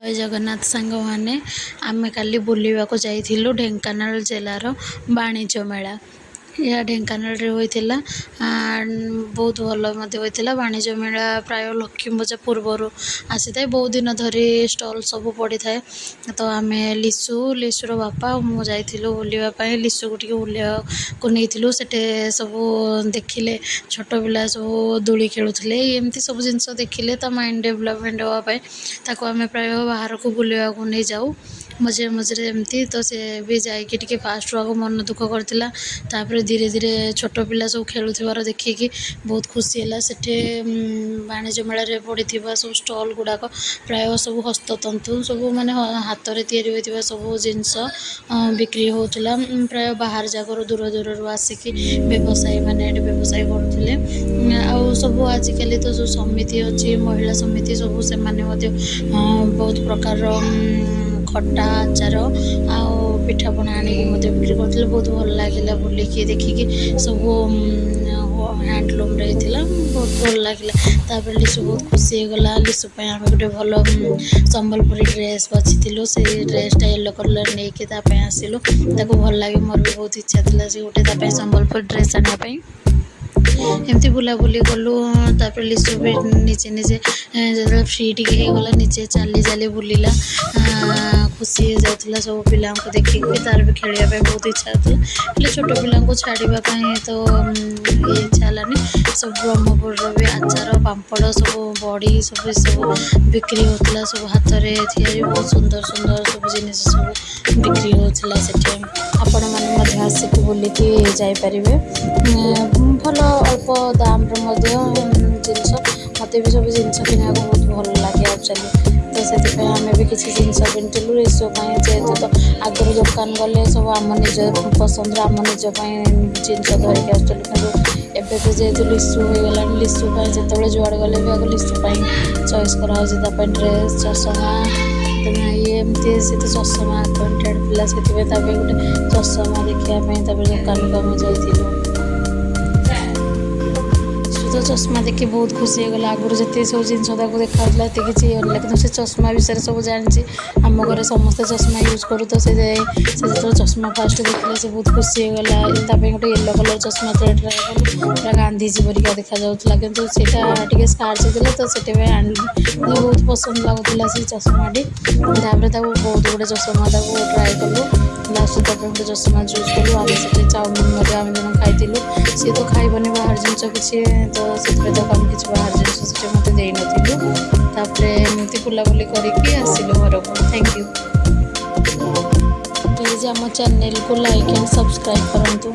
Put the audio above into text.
ଜୟ ଜଗନ୍ନାଥ ସାଙ୍ଗମାନେ। ଆମେ କାଲି ବୁଲିବାକୁ ଯାଇଥିଲୁ ଢେଙ୍କାନାଳ ଜିଲ୍ଲାର ବାଣିଜ୍ୟ ମେଳା। ଏହା ଢେଙ୍କାନାଳରେ ହୋଇଥିଲା। ବହୁତ ଭଲ ମଧ୍ୟ ହୋଇଥିଲା। ବାଣିଜ୍ୟ ମେଳା ପ୍ରାୟ ଲକ୍ଷ୍ମୀ ପୂଜା ପୂର୍ବରୁ ଆସିଥାଏ। ବହୁତ ଦିନ ଧରି ଷ୍ଟଲ୍ ସବୁ ପଡ଼ିଥାଏ। ତ ଆମେ ଲିସୁ, ଲିସୁର ବାପା ଆଉ ମୁଁ ଯାଇଥିଲୁ ବୁଲିବା ପାଇଁ। ଲିସୁକୁ ଟିକେ ବୁଲିବାକୁ ନେଇଥିଲୁ। ସେଠି ସବୁ ଦେଖିଲେ, ଛୋଟ ପିଲା ସବୁ ଦୋଳି ଖେଳୁଥିଲେ, ଏମିତି ସବୁ ଜିନିଷ ଦେଖିଲେ। ତା ମାଇଣ୍ଡ ଡେଭଲପମେଣ୍ଟ ହେବା ପାଇଁ ତାକୁ ଆମେ ପ୍ରାୟ ବାହାରକୁ ବୁଲିବାକୁ ନେଇଯାଉ ମଝିରେ ମଝିରେ ଏମିତି। ତ ସେ ବି ଯାଇକି ଟିକେ ଫାଷ୍ଟରୁ ଆଗ ମନ ଦୁଃଖ କରିଥିଲା। ତାପରେ ଧୀରେ ଧୀରେ ଛୋଟ ପିଲା ସବୁ ଖେଳୁଥିବାର ଦେଖିକି ବହୁତ ଖୁସି ହେଲା। ସେଠି ବାଣିଜ୍ୟ ମେଳାରେ ପଡ଼ିଥିବା ସବୁ ଷ୍ଟଲ୍ ଗୁଡ଼ାକ ପ୍ରାୟ ସବୁ ହସ୍ତତନ୍ତୁ ସବୁ, ମାନେ ହାତରେ ତିଆରି ହୋଇଥିବା ସବୁ ଜିନିଷ ବିକ୍ରି ହେଉଥିଲା। ପ୍ରାୟ ବାହାର ଜାଗାରୁ, ଦୂର ଦୂରରୁ ଆସିକି ବ୍ୟବସାୟୀମାନେ ଏଠି ବ୍ୟବସାୟ କରୁଥିଲେ। ଆଉ ସବୁ ଆଜିକାଲି ତ ସବୁ ସମିତି ଅଛି, ମହିଳା ସମିତି ସବୁ, ସେମାନେ ମଧ୍ୟ ବହୁତ ପ୍ରକାରର ଖଟା, ଆଚାର ଆଉ ପିଠାପଣା ଆଣିକି ମଧ୍ୟ ବିକ୍ରି କରୁଥିଲେ। ବହୁତ ଭଲ ଲାଗିଲା ବୁଲିକି ଦେଖିକି। ସବୁ ହ୍ୟାଣ୍ଡଲୁମ୍ରେ ହେଇଥିଲା, ବହୁତ ଭଲ ଲାଗିଲା। ତାପରେ ଲିସୁ ବହୁତ ଖୁସି ହେଇଗଲା। ଲିସୁ ପାଇଁ ଆମେ ଗୋଟେ ଭଲ ସମ୍ବଲପୁରୀ ଡ୍ରେସ୍ ବାଛିଥିଲୁ। ସେଇ ଡ୍ରେସ୍ଟା ୟେଲୋ କଲର୍ ନେଇକି ତା ପାଇଁ ଆସିଲୁ। ତାକୁ ଭଲ ଲାଗେ। ମୋର ବି ବହୁତ ଇଚ୍ଛା ଥିଲା ସେ ଗୋଟେ ତା ପାଇଁ ସମ୍ବଲପୁରୀ ଡ୍ରେସ୍ ଆଣିବା ପାଇଁ। ଏମିତି ବୁଲାବୁଲି କଲୁ। ତାପରେ ଲିସୁ ବି ନିଜେ ନିଜେ ଯେତେବେଳେ ଫ୍ରି ଟିକେ ହେଇଗଲା, ନିଜେ ଚାଲି ଚାଲି ବୁଲିଲା, ଖୁସି ହେଇଯାଉଥିଲା ସବୁ ପିଲାଙ୍କୁ ଦେଖିକି। ତାର ବି ଖେଳିବା ପାଇଁ ବହୁତ ଇଚ୍ଛା ହେଉଥିଲା, ହେଲେ ଛୋଟ ପିଲାଙ୍କୁ ଛାଡ଼ିବା ପାଇଁ ତ ଇଚ୍ଛା ହେଲାନି। ସବୁ ବ୍ରହ୍ମପୁରର ବି ଆଚାର, ପାମ୍ପଡ଼ ସବୁ, ବଡ଼ି ସବୁ, ଏସବୁ ବିକ୍ରି ହେଉଥିଲା। ସବୁ ହାତରେ ତିଆରି ବହୁତ ସୁନ୍ଦର ସୁନ୍ଦର ସବୁ ଜିନିଷ ସବୁ ବିକ୍ରି ହେଉଥିଲା ସେଠି। ଆପଣମାନେ ମଧ୍ୟ ଆସିକି ବୁଲିକି ଯାଇପାରିବେ। ଭଲ ଅଳ୍ପ ଦାମରେ ମଧ୍ୟ ଜିନିଷ। ମୋତେ ବି ସବୁ ଜିନିଷ କିଣିବାକୁ ବହୁତ ଭଲ ଲାଗେ ଆକ୍ଚୁଆଲି। ତ ସେଥିପାଇଁ ଆମେ ବି କିଛି ଜିନିଷ କିଣିଥିଲୁ ଏସବୁ ପାଇଁ। ଯେହେତୁ ତ ଆଗରୁ ଦୋକାନ ଗଲେ ସବୁ ଆମ ନିଜ ପସନ୍ଦର, ଆମ ନିଜ ପାଇଁ ଜିନିଷ ଧରିକି ଆସୁଥିଲୁ, କିନ୍ତୁ ଏବେ ତ ଯେହେତୁ ଲିସୁ ହେଇଗଲାଣି, ଲିସୁ ପାଇଁ ଯେତେବେଳେ ଯୁଆଡ଼େ ଗଲେ ବି ଆଗ ଲିସୁ ପାଇଁ ଚଏସ୍ କରାହେଉଛି, ତା ପାଇଁ ଡ୍ରେସ୍, ଚଷମା ଇଏ ଏମିତି। ସେ ତ ଚଷମା ଆକ୍ୱାଣ୍ଟେଡ଼ ପିଲା, ସେଥିପାଇଁ ତା ପାଇଁ ଗୋଟେ ଚଷମା ଦେଖିବା ପାଇଁ ତାପରେ ଦୋକାନକୁ ଆମେ ଯାଇଥିଲୁ। ତ ଚଷମା ଦେଖି ବହୁତ ଖୁସି ହେଇଗଲା। ଆଗରୁ ଯେତିକି ସବୁ ଜିନିଷ ତାକୁ ଦେଖାଯାଉଥିଲା, ଏତେ କିଛି ଇଏ ହେଉନଥିଲା, କିନ୍ତୁ ସେ ଚଷମା ବିଷୟରେ ସବୁ ଜାଣିଛି। ଆମ ଘରେ ସମସ୍ତେ ଚଷମା ୟୁଜ୍ କରୁ। ତ ସେ ସେ ଯେତେବେଳେ ଚଷମା ଫାଷ୍ଟ ଦେଖିଲା, ସେ ବହୁତ ଖୁସି ହେଇଗଲା। ତା ପାଇଁ ଗୋଟେ ୟେଲୋ କଲର୍ ଚଷମା ଯେତେବେଳେ ଟ୍ରାଏ କଲୁ, ପୁରା ଗାନ୍ଧିଜୀ ପରିକା ଦେଖାଯାଉଥିଲା। କିନ୍ତୁ ସେଇଟା ଟିକେ ସ୍କାର୍ଚ ଥିଲା, ତ ସେଥିପାଇଁ ଆଣିଲୁନି। ବହୁତ ପସନ୍ଦ ଲାଗୁଥିଲା ସେ ଚଷମାଟି। ତାପରେ ତାକୁ ବହୁତ ଗୁଡ଼ିଏ ଚଷମା ତାକୁ ଟ୍ରାଏ କଲୁ। ଲାଷ୍ଟ ତା ପାଇଁ ଗୋଟେ ଚଷମା ଚୁଜ୍ କଲୁ। ଆମେ ସେଠି ଚାଉମିନ୍ ମଧ୍ୟ ଆମେ ଜଣ ଖାଇଥିଲୁ। ସିଏ ତ ଖାଇବନି ବାହାର ଜିନିଷ କିଛି, ତ ସେଥିପାଇଁ ତାକୁ ଆମେ କିଛି ବାହାର ଜିନିଷ ସେଠି ମଧ୍ୟ ଦେଇନଥିଲୁ। ତାପରେ ଏମିତି ବୁଲାବୁଲି କରିକି ଆସିଲୁ ଘରକୁ। Thank you. Please ଆମ ଚ୍ୟାନେଲକୁ ଲାଇକ୍ ଆଣ୍ଡ ସବସ୍କ୍ରାଇବ୍ କରନ୍ତୁ।